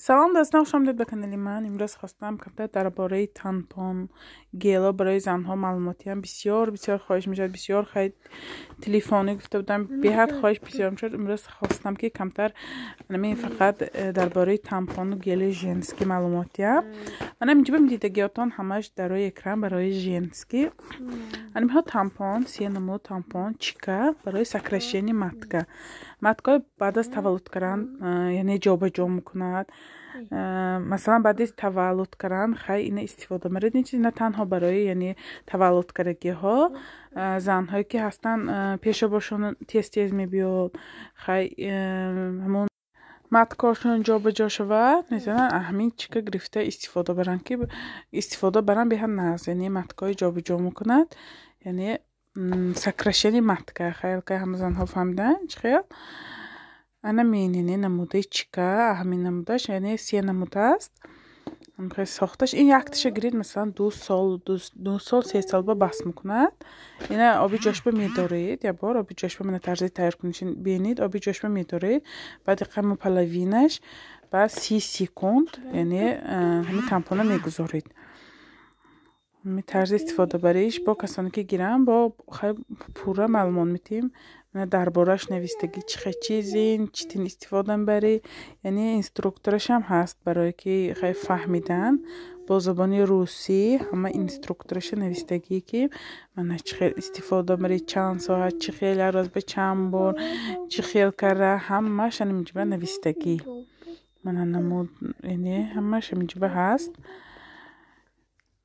Салом, дӯстон, хуш омадед ба канали ман. Имрӯз хостам камтар дар бораи тампон, гело барои занҳо маълумотиам. Бисёр бисёр хоҳиш мешавад, бисёр хай телефонӣ гуфта будам, беҳад хоҳиш бисёр мешавад. Имрӯз хостам, ки камтар ҳамин фақат дар бораи тампону гели женский маълумотиам. Манам инҷо дидагиётон ҳамаш дар рӯи экран барои женский. Анимҳо тампон, се намуд тампон, чика барои сокращение матка. Маткаи баъд аз таваллуд кардан, яъне ҷобаҷо мекунад. Масалан, баъди таваллуд кардан хай ина истифода маред. Ин чиз на танҳо барои, яъне, таваллудкардагиҳо, занҳое ки ҳастанд, пешобошон тез тез мебиёд, хай ҳамон маткошон ҷобаҷо шавад, метавонанд ҳамин чика гирифта истифода баранд, ки истифода баранд беҳад нағз, яъне маткаҳои ҷобаҷо мекунад, яъне сокращение матка. Хаёл ка ҳама занҳо фаҳмиданд, чӣ хел. Ана менини намудаи чика, ҳамин намудаш, яъне се намуд аст сохташ. Ин якташа гирид, масалан, 2 сол, 2 сол, 3 сол ба бас мекунад. Ина оби ҷошба медоред, як бор оби ҷошба, мана тарзи тайёр куниши бинед. Оби ҷошба медоред, баъд қаму половинаш ба 30 секунд, яъне ҳамин тампона мегузоред. Тарзи истифодабариш бо касоне ки гиранд, бо хай пурра маълумот медиҳем. Дар борааш навистагӣ, чӣ хел чизин, чӣ тин истифода мебарӣ, яъне инструкторашам ҳаст, барое ки хай фаҳмидан. Бо забони русӣ ҳама инструктораша навистагӣ, ки мана чӣ хел истифода барӣ, чанд соат, чӣ хел, ҳар рӯз ба чанд бор, чӣ хел карда, ҳамааш ҳаминҷоба навистагӣ. Мана намуд, яъне ҳамааш ҳаминҷоба ҳаст.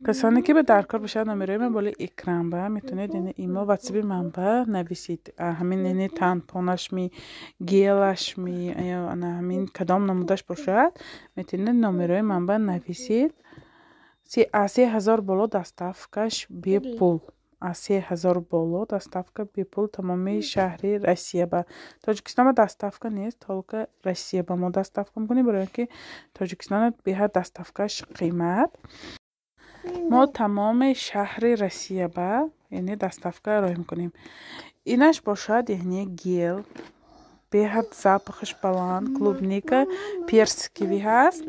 Касоне ки ба даркор бошад, номерои ман болои экран ба метавонед, яъне имо, ватсаби ман ба нависед. Ҳамин, яъне тампонашми, гелашми, ана ҳамин кадом намудаш бошад, метавонед номерои ман ба нависед. Аз 3000 боло доставкаш бепул, аз 3000 боло доставка бепул тамоми шаҳри Россия. Ба Тоҷикистон ба доставка нест, только Россия ба мо доставка мекунем, барои ин ки Тоҷикистон беҳад доставкаш қимат. Мо тамоми шаҳри Россия ба, яъне, доставка роҳ мекунем. Инаш бошад, яъне гел, беҳад запахаш баланд, клубника, персиковый ҳаст,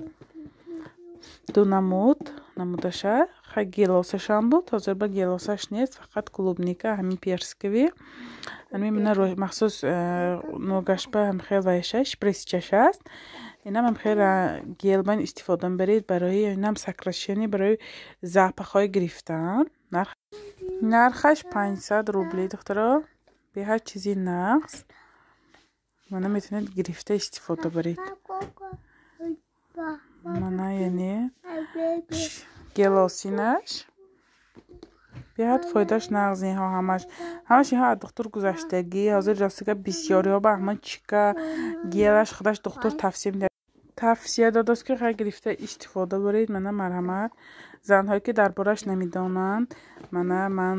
ду намуд намудаша. Хай гелосашам буд, ҳозир ба гелосаш нест, фақат клубника, ҳамин персиковый. Ҳамин махсус ногашба ҳамхел вайша шприцчаш аст. Инам ҳамхел гелбан истифода мебаред барои инам сокращение, барои запахҳои гирифтан. Нархаш 500 рубли, духтаро, беҳад чизи нағз. Мана метавонед гирифта истифода баред. Мана, яъне гелосинаш беҳад фоидааш нағз. Инҳо ҳамаш инҳо аз духтур гузаштагӣ. Ҳозир ростига бисёриҳо ба ҳамон чика, гелаш худаш духтур тавсия медиҳад, тавсия додааст, ки хай гирифта истифода баред. Мана, марҳамат, занҳое ки дар борааш намедонанд, мана ман,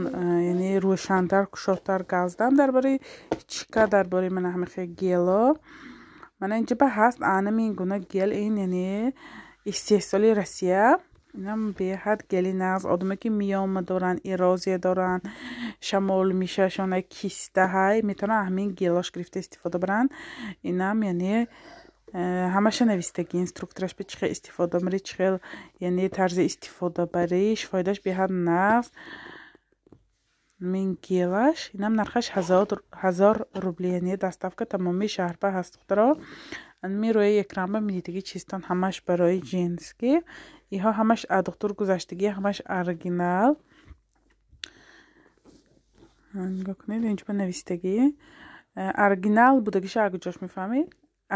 яъне, рӯшантар, кушодтар газдам дар бораи чика, дар бораи мана ҳамин хел гело. Мана инҷа ба ҳаст анамин гуна гел, ин, яъне, истеҳсоли Россия. Инам беҳад гели нағз. Одаме ки миома доранд, эрозия доранд, шамол мишашона, кистаҳай, метавонанд ҳамин гелош гирифта истифода баранд. Инам, яъне, ҳамаша навистагӣ инструктораш ба чӣ хел истифода барӣ, чӣ хел, яъне тарзи истифодабариш, фоидааш беҳад нағз. Мин гелаш, инам нархаш 1000 рубли, яъне доставка тамоми шаҳрба ҳаст. Духтаро, ами рӯи экранба медидиги чизтон ҳамаш барои женский. Иҳо ҳамаш аз духтур гузаштагӣ, ҳамаш оригинал. Нигоҳ кунед, инҷо навистагӣ оригинал будагиша куҷош мефаҳмед?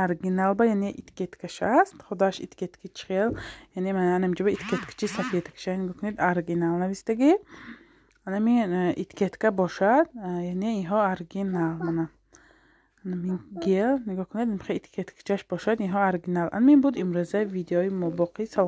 Оригинал ба, яъне, этикеткаш аст, худаш этикетки чихел, яъне мана инҷо этикеткачи сафедакша, нигоҳ кунед, оригинал навистагӣ. Анами этикетка бошад, яъне инҳо оригинал. Мана анамин гел, нигоҳ кунед, этикеткачаш бошад, инҳо оригинал. Анамин буд имрӯза видеои мо. Боқӣ салом.